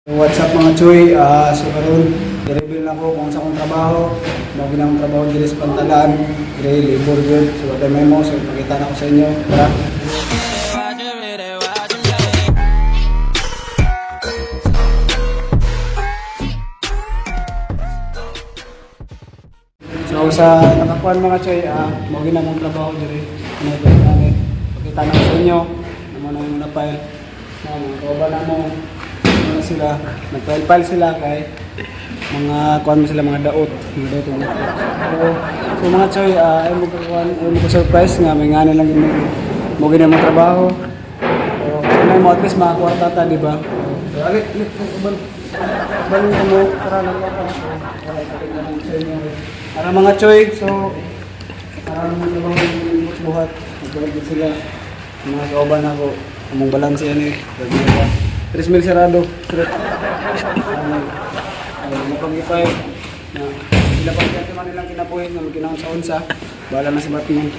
What's up mga Choy? So karon i-reveal na ko kung sa akong trabaho. Mga ginang trabaho dito sa Pantalan. Really, libur yun. So ito memo. So ipakita na ko sa inyo. Tara. So sa nakakuan mga Choy, mga ginang akong trabaho dito. Pakita na ko sa inyo. Naman na yung na-file. Mga kawaban na mo. Sila nag-file sila kay mga kuan mo sila mga daot so mga Choy ay mo ko surprise nga may ngani lang mo gina mo trabaho so may mo at least mga kwarta ta di ba so alit bal mo para lang ako para mga Choy so para mo trabaho buhat magbuhat sila mga kauban ako among balanse ani 3 mil sarado. Napag-ipay. Sila pang man nilang kinapuhin na magkinaon sa unsa. Bahala na si Batman.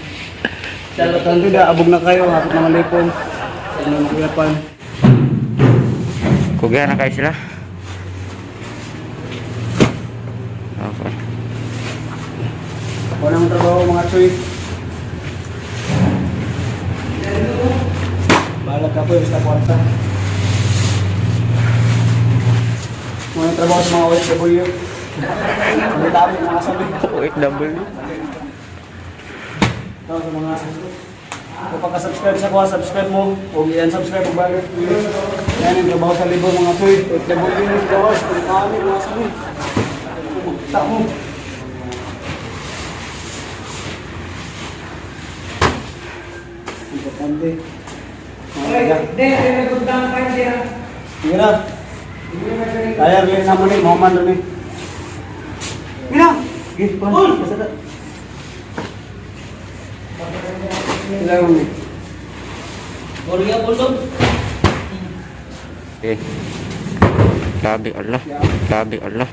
Kung tidak, abog na kayo. Hapit na malipong. Huwag na makuyapan. Kugya na kayo sila? Okay. Ako na ang trabaho mga Choy. Bahala ka po yung basta kwarta. Mga trabaho sa mga OFW. Ang dami mga sabi. OFW? Ito sa mga kung pagka-subscribe sa kuha, subscribe mo. Kung i-unsubscribe mo bago. Yan yung trabaho sa libro mga Choy. OFW yung trabaho sa mga sabi. Bukta mo. Importante. Sige na. Kaya rin naman ni Mohamed rin eh. Gina! Gih, pun! Kasada. Ilang mo eh. Korea pulog. Eh. Labi Allah. Labi Allah.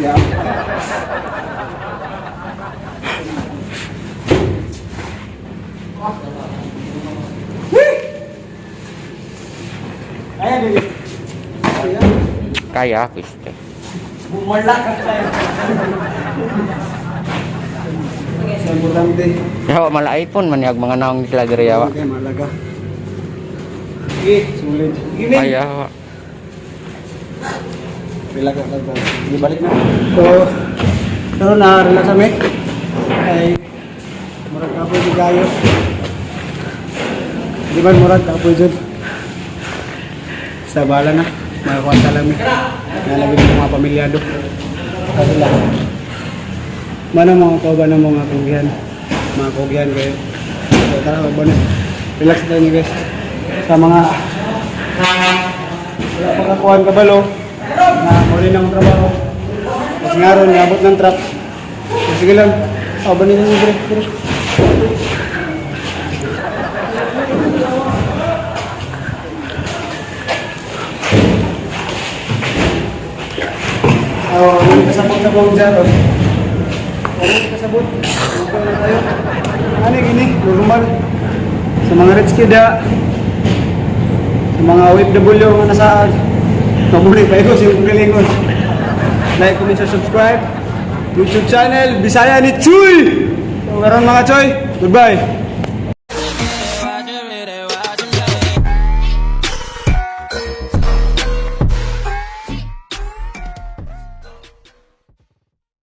Kaya din eh. Kaya, piste. Bumala ka tayo. Sa importante. Yawa, mala iPhone man yung mga naong sila diri yawa. Okay, malaga. Sulit. Ay, yawa. Relax ka ba? Hindi balik na. So, pero na-relax kami. Ay, murag kapoy di kayo. Di ba murag kapoy dyan? Sa bala na. Makakuha lang eh. Nalagay ng mga pamilyado. Kasi lang. Mana mga kauban ng mga kugihan. Mga kugihan kayo. So, tara, kauban na. Relax tayo nyo guys. Sa mga wala pagkakuhan kabalo na muli ng trabaho. Kasi nga ron, nabot ng truck. So, sige lang. Kauban nyo nyo bro. Yung kasabot sa buong dyan, yung kasabot, okay na tayo. Ano gini, normal. Sa mga rich kid, sa mga OFW nga nasaan, mamuli pa ito, siyong galingon. Like, comment, subscribe. YouTube channel, Bisaya ni Chuy! So, karon mga Choy, goodbye!